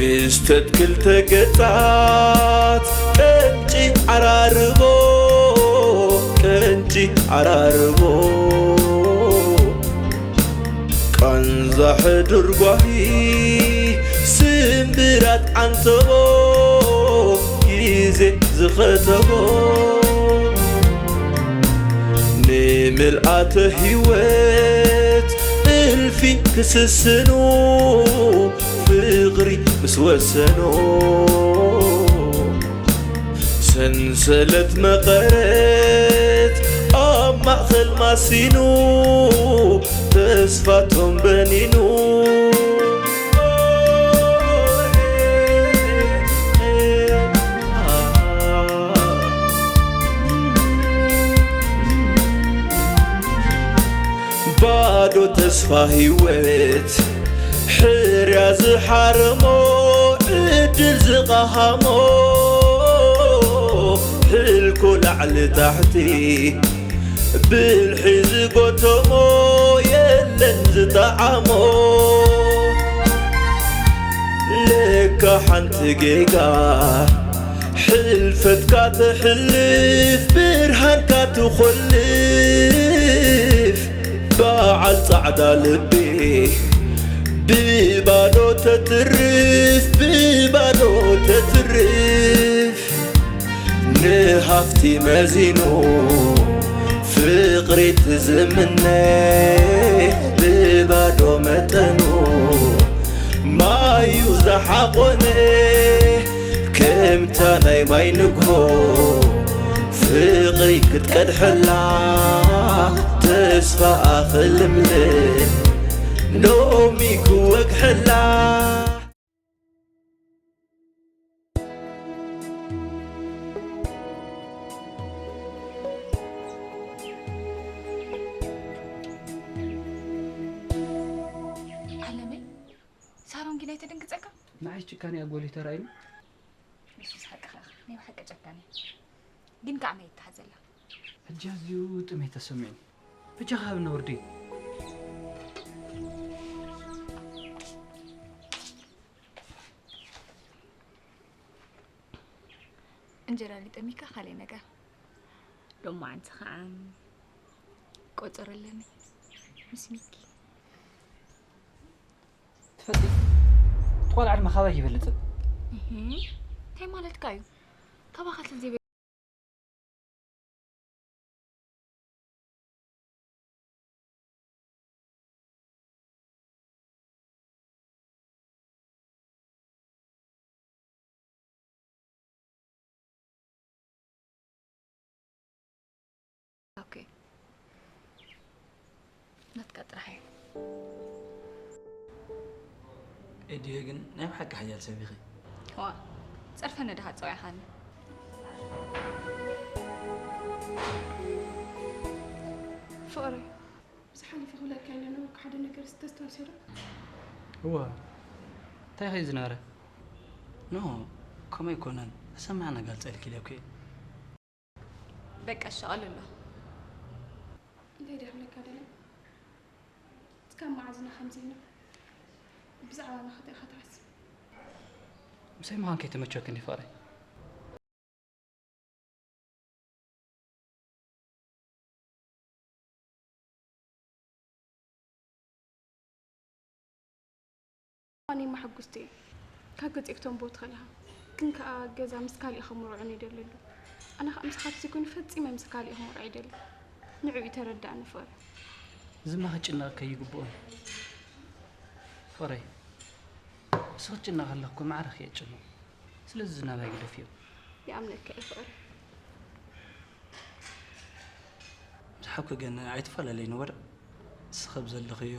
ክስተት ክልተ ገጻት ቀንጪ ዓራርቦ፣ ቀንጪ ዓራርቦ። ቃንዛ ሕዱር ጓሂ ስምብራት ዓንተቦ፣ ግዜ ዝኸተቦ። ንምልኣተ ህይወት እልፊ ክስስኑ፣ ፍቕሪ ምስ ወሰኑ፣ ሰንሰለት መቐረት ኣብ ማእኸል ማሲኑ፣ ተስፋቶም በኒኑ። ባዶ ተስፋ ህይወት ሕርያ ዝሓረሞ፣ ዕድል ዝቐሃሞ፣ ሕልኮ ላዕሊ ታሕቲ ብልሒ ዝጎተሞ፣ የለን ዝጠዓሞ። ለካ ሓንቲ ጌጋ ሕልፈትካ ተሕልፍ፣ ብርሃንካ ትኾልፍ። በዓል ጻዕዳ ልቢ ብባዶ ተትርፍ፣ ብባዶ ተትርፍ። ንሃፍቲ መዚኑ ፍቕሪ ትዝምነ፣ ብባዶ መጠኑ ማዩ ዝሓቖነ። ከምታ ናይ ማይ ንግሆ ፍቕሪ ክትቀድሐላ፣ ተስፋ ኣኽልምልም ሎሚ ክወግሐላ። ዓለመይ፣ ሳሮን ግን ኣይተደንግጸካ? ንዓይስ ጭካኔኣ ጎሊሁ ተራእዩኒ። ንሱስ ሓቅኻ ኢኻ፣ ናይ ብሓቂ ጨካን እያ። ግን ከዓመይ ይተሓዘላ። ሕጂ ኣዝዩ ጥሜት ተሰሚዑኒ። በጃኻ ሃብና ወርዲ። እንጀራ ሊጠሚካ ካልእ ነገር። ሎማዓንቲ ከዓ ቆጸሮ ኣለኒ ምስ ሚኪ። ትፈልጢ፣ እቲ ቆልዓ ድማ ካባይ ይበልጽ። እህ፣ እንታይ ማለትካ እዩ? ካባኻ ተዘይበ- ኦኬ፣ ናትካ ጥራሕ እዩ። ኤድየ ግን ናይ ብሓቂ ሓያል ሰብ ኢኺ። ዋ፣ ጸርፈኒ ድኻ ጸዊዕኻኒ። ፍቕረይ፣ ዝሓለፈ ክብለካ ኢለ ነበርኩ፣ ሓደ ነገር ተስተውዕልካ ዶ? እወ፣ እንታይ ኸዩ ዝነበረ? ኖ፣ ከምኡ ኣይኮነን። ተሰማዕና ጋል ጸልኪ ኢለኩ እየ። በቃ እሺ፣ ቀልሎ። እንታይ ድየ ክብለካ ደለ? እስካብ መዓዝ ኢና ከምዚ ኢልና ብዛዕባ መኸተ ኢኻ ትሓስብ? ምሳይ ምዃን ከይተመቸወኪ እንዲ ፍቕረይ። ኣነ መሐጉስቲ እየ። ካብ ገጺኤክቶም ቦት ከለኻ ግን ከኣ ገዛ ምስ ካሊእ ከመርዖን ይደሊ ኣሎ። ኣነ ከኣ ምሳኻ ተዘይኮይኑ ፈጺመ ምስ ካሊእ ከመርዖ ይደሊ። ንዕኡ እዩ ተረዳእኒ ፍቕሪ። እዚ እማ ክጭነቕ ከይግብኦ እዩ። ፍቕረይ፣ ንስኺ ትጭነቒ ከለኺ እኮ ማዕረ እየ እጭነቕ። ስለዚ እዚ ናባይ ግደፍዮ። ይኣምነካ እየ ፍቕሪ። ምስ ሓብኪ ግን ኣይትፈላለይኒ ወረ። ንስኺ ኣብ ዘለኽዮ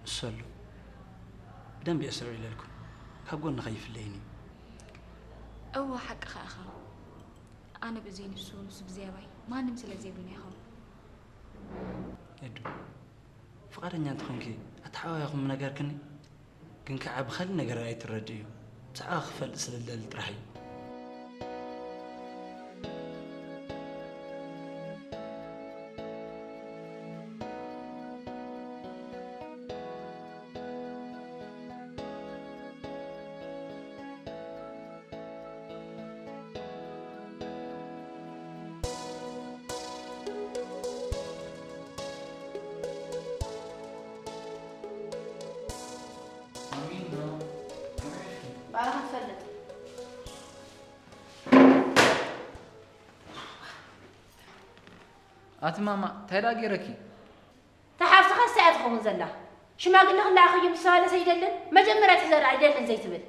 ንሱ ኣሎ። ብደንቢ እየ ስርዕ ኢለልኩም። ካብ ጎንኺ ኣይፍለይን እዩ። እወ፣ ሓቅኻ ኢኻ። ኣነ ብዘይ ንሱ፣ ንሱ ብዘይ ኣባይ ማንም ስለ ዘይብልና ይኸውን። ኤዱ፣ ፍቓደኛ እንተኾንኪ ኣተሓባቢኹም ምነገርክኒ። ግን ከኣ ብኻልእ ነገር ኣይትረድእዮ። ብዛዕባ ክፈልጥ ስለ ዝደሊ ጥራሕ እዩ። ኣቲ ማማ፣ እንታይ ደኣ ገይረኪ? እታ ሓፍትኻስ እያ ትኸውን ዘላ። ሽማግለ ክለኣኽ እዩ ምስ ተባለስ ኣይደልን፣ መጀመርያ እቲ ዘርኢ ኣይደልን ዘይትብል።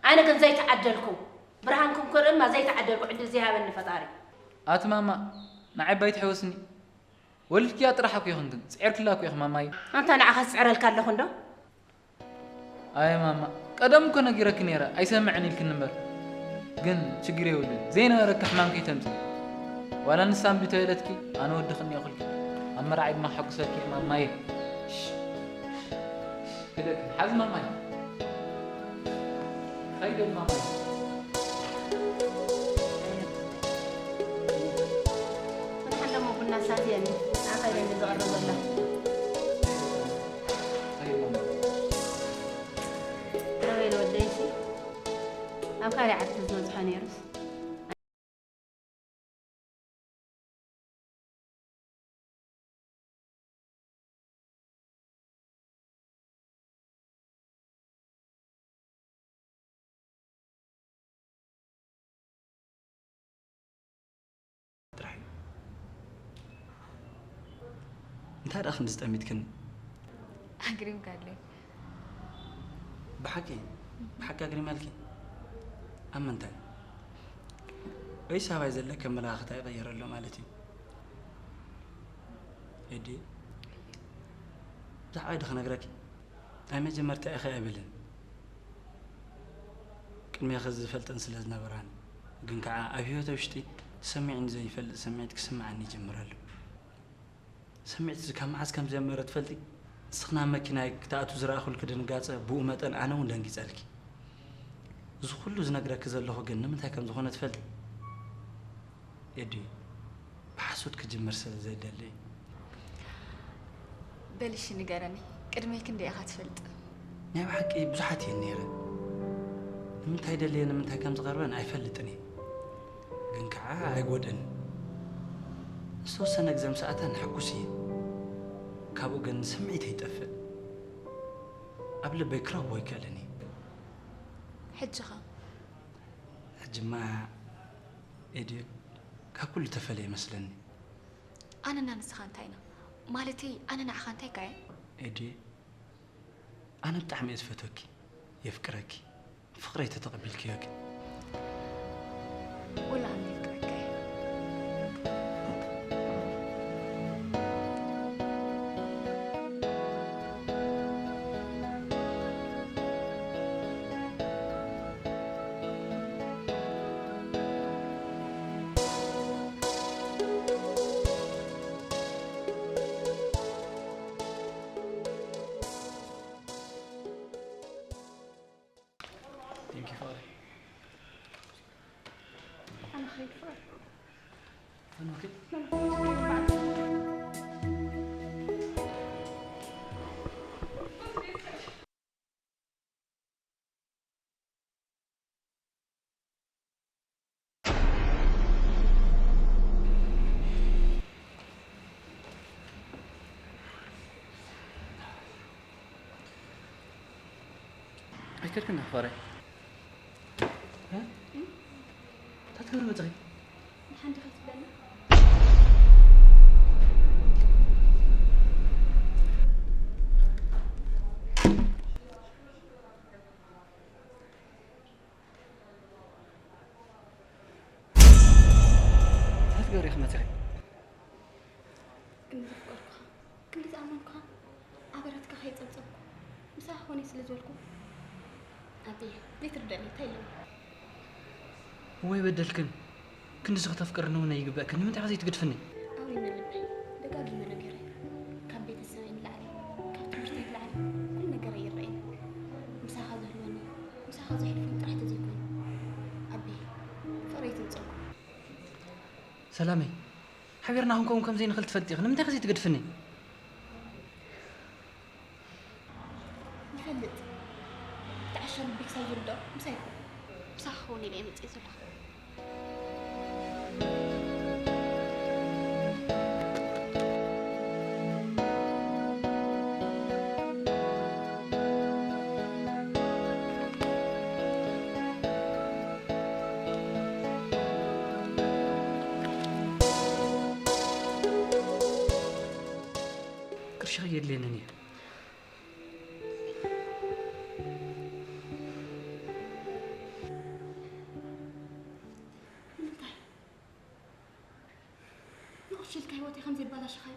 ኣነ ግን ዘይተዓደልኩ። ብርሃንኩም ክርኢ እማ ዘይተዓደልኩ ዕድል ዘይሃበኒ ፈጣሪ። ኣቲ ማማ፣ ንዓይ ባይትሕወስኒ። ወሊድክያ ጥራሕ እኮ ኢኽን ግን፣ ጽዒርክላ እኮ ኢኽ ማማይ። ኣንታ ንዓኻ ዝጽዕረልካ ኣለኹ እንዶ? ኣየ ማማ፣ ቀደም እኮ ነጊረኪ ነይረ፣ ኣይሰምዕን ኢልክኒ እምበር። ግን ችግር የብሉን፣ ዘይነበረኪ ሕማም ከይተምጽኢ። ዋላ ንሳ እምቢ ተበለትኪ፣ ኣነ ወድኽኒ እየ ኩልኪ። ኣብ መርዓይ ድማ ከሐጉሰኪ እየ ማማየ። ሽሽ፣ ሽሽ፣ ግደፊ፣ ሓዚ ማማየ። ከይደ ማማየ። ደሓን ደሞ ቡና ሳትየኒ፣ ንዓኻ ኢለ ዝቐርብ ዘላ። ረበይ ለወደይሲ፣ ኣብ ካልእ ዓዲ ተዝበጽሖ ነይሩስ። ጥራሕ እዩ። እንታይ ደኣ ክንዲ ዝጠሚትክኒ? ኣግሪምካ ኣለይ። ብሓቂ፣ ብሓቂ ኣግሪመልኪ? ኣብ ምንታይ? ወይስ ኣባይ ዘለኪ ኣመለኻኽታ ይቕየር ኣሎ ማለት እዩ? ኤዲ፣ ብዛዕባይ ዶ ክነግረኪ? ኣይ መጀመርታ ኢኺ ኣይብልን። ቅድሜኺ ዝፈልጠን ስለ ዝነበራን፣ ግን ከዓ ኣብ ህይወተ ውሽጢ ተሰሚዑኒ ዘይፈልጥ ስምዒት ክስምዓኒ ይጅምር ኣሎ። ስምዒት እዚ ካብ መዓዝ ከም ዝጀመረ ትፈልጢ? ንስኺ ናብ መኪናይ ክትኣትዊ ዝረኣኹልኪ ድንጋጸ፣ ብኡ መጠን ኣነ እውን ደንጊጸልኪ። እዚ ኩሉ ዝነግረኪ ዘለኹ ግን ንምንታይ ከም ዝኾነ ትፈልጢ? ኤዲ፣ ብሓሶት ክጅምር ስለ ዘይደሊ። በል እሺ ንገረኒ፣ ቅድመይ ክንደይ ኢኻ ትፈልጥ? ናይ ብሓቂ ብዙሓት እየን ነይረን። ንምንታይ ደልየን ንምንታይ ከም ዝቐርበን ኣይፈልጥን እየ። ግን ከዓ ኣይጎድእን። ዝተወሰነ ግዜ ምስ ኣተን ሕጉስ እየ። ካብኡ ግን ስምዒት ኣይጠፍእ። ኣብ ልበይ ክረኽቦ ኣይክእልን እየ። ሕጂ ኸ? ሕጂማ ኤዲ ካብ ኩሉ ተፈልየ ይመስለኒ። ኣነና ንስኻ እንታይ ኢና? ማለተይ ኣነ ንዓኻ እንታይ ካየ? ኤዲ፣ ኣነ ብጣዕሚ እየ ዝፈትወኪ፣ የፍቅረኪ። ፍቕረይ ተተቐቢልክዮ ግን? ወላ ኣነ የፍቅረካ እየ። Thank you, Father. أنا خايفة. أنا كده. ኣይከድክን ዶ ክፋረይ? እ? እንታይ ትገብሪ መጺኺ? ንሓንቲ ከይትብለኒ። እንታይ ትገብሪ ኢኺ መጺኺ? ክንዲ ዘፍቀርኩኻ፣ ክንዲ ዝኣመንኩኻ፣ ኣበራትካ ከይጸብጸብኩ፣ ምሳኻ ኮነ ስለ ዝበልኩ፣ ኣቤ፣ ዘይትርደኣኒ እንታይ ኣለዎ? እወ፣ ኣይበደልክን። ክንድዚ ከተፍቅርኒ እውን ኣይግበእክን። ንምንታይ ኢኻ ዘይትገድፍኒ? ኣውሪና ልበይ፣ ደጋጊመ ነጊረ። ካብ ቤተሰበይ ንላዕሊ፣ ካብ ትምህርተይ ንላዕሊ፣ ኩሉ ነገረይ ይረኣየኒ። ምሳኻ ዝህልወኒ፣ ምሳኻ ዘሕልፈኒ ጥራሕ ተዘይኮይኑ፣ ኣቤ፣ ፍቕረይ ትንጸጎ። ሰላመይ፣ ሓቢርና ክንከውን ከም ዘይንኽእል ትፈልጢ ኢኺ። ንምንታይ ኢኺ ዘይትገድፍኒ? ይፈልጥ። እቲ ዓሻ ልቢ ክሳብ ዝርድኦ ምሳይ ይኹን። ምሳኻ ክኸውን ኢለ እየ መጽየ ዘለኹ። ሻሂ የድልየንን እዩ። ንምንታይ ንቕርሺ ኢልካ ህይወተይ ከም ዘበላሸኻዮ?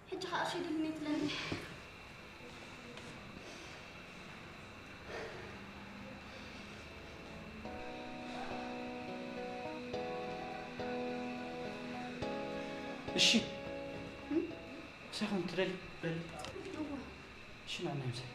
ሕጂ ኸኣ ቅርሺ የድልየኒ ትብለኒ? እሺ፣ ምሳይ ኹን ትደሊ? ደሊ። እወ። እሺ፣ ንዓና ምሳይ።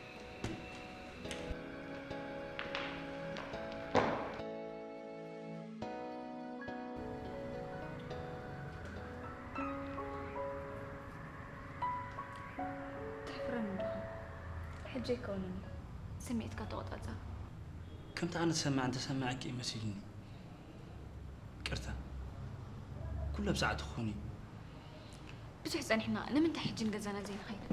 ተሕፍረኒ ዲኻ? ሕጂ ኣይከውንን እዩ። ስምዒትካ ተቖጻጸር። ከምቲ ኣነ ዝሰምዕ እንተሰማዕኪ እዩ መሲልኒ። ይቅርታ። ኩሉ ኣብ ሰዓቱ ክኾን እዩ። ብዙሕ ጸኒሕና፣ ንምንታይ ሕጂ ንገዛና ዘይንኸይድ?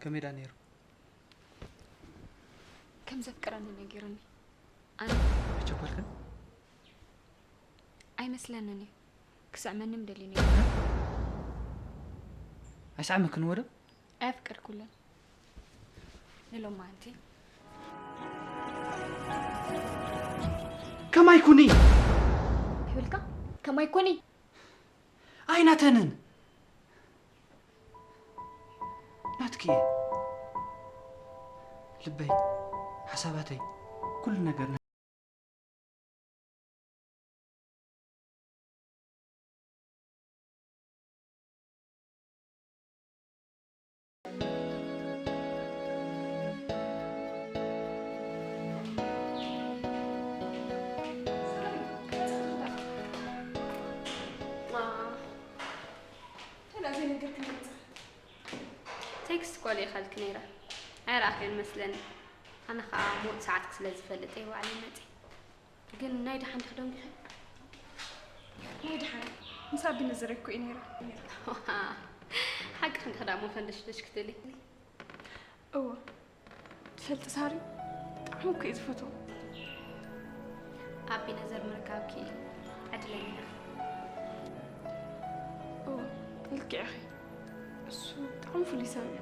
ከመይ ደኣ ነይሩ? ከም ዘፍቅረኒ ነጊሩኒ። ኣነ ኣይቸኮልክን? ኣይመስለንን እዩ። ክስዕመኒ ምደልዩ ኣይስዕመክን ወዶ? ኣየፍቀድኩሉን። ንሎማዓንቲ ከማይ ኩኒ! ይብልካ? ከማይ ኩኒ! ኣይናተንን! ናትኪ እየ። ልበይ፣ ሓሳባተይ፣ ኩሉ ነገር ተላ ዘይነገርክኒ መጻ ቴክስት እኮ ልኢኸልኪ ነይረ ኣይረኣኽዮን መስለኒ። ኣነ ኸኣ ምዉት ሰዓትኪ ስለ ዝፈልጥ እየ ባዕለይ መጺእ። ግን ናይ ደሓን ዲኺ ደንጊኺ? ናይ ደሓን ምስ ኣቢነዘር እኮ እየ ነይረ። ሓቂ ክንዲ ክዳሞ ፈንደሽደሽ ክትብሊ። እወ ትፈልጢ ሳሪ ብጣዕሚ እኮ እየ ዝፈትዎ። ኣቢነዘር ምርካብኪ ዕድለኛ ኢኺ። እወ ልክዕ ኢኺ። እሱ ብጣዕሚ ፍሉይ ሰብ እዩ።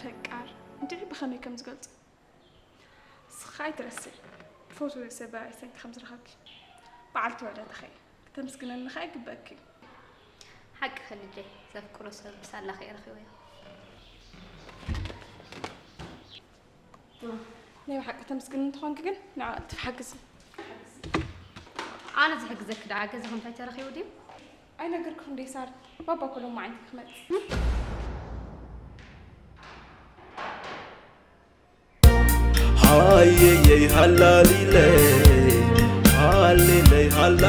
ፈቃር እንድዒ ብኸመይ ከም ዝገልጾ። ንስኺ ኣይትረስዒ፣ ትፈትዎ ሰብ ብርኣይ ሰንኪ ከም ዝረኸብኪ በዓልቲ ውዕለትኺ እየ። ክተመስግነኒ ኸኣ ይግበኣኪ እዩ። ሓቅኺ ልጀይ፣ ዘፍቅሮ ሰብ ብሳላኺ እየ ረኺበዮ። ናይ ብሓቂ ተመስግኒ እንተኾንኪ ግን ንዓ ቅልጥፍ ሓግዚ። ኣነ ዝሕግዘኪ ደኣ ገዛኺ እንታይ ተረኺቡ ድዩ? ኣይነገርኩኽን ዶ ሳሪ፣ ባባ እኮ ሎማዓንቲ ክመጽእ። ሃየየይ ሃላሊለይ ሃሌለይ ሃላ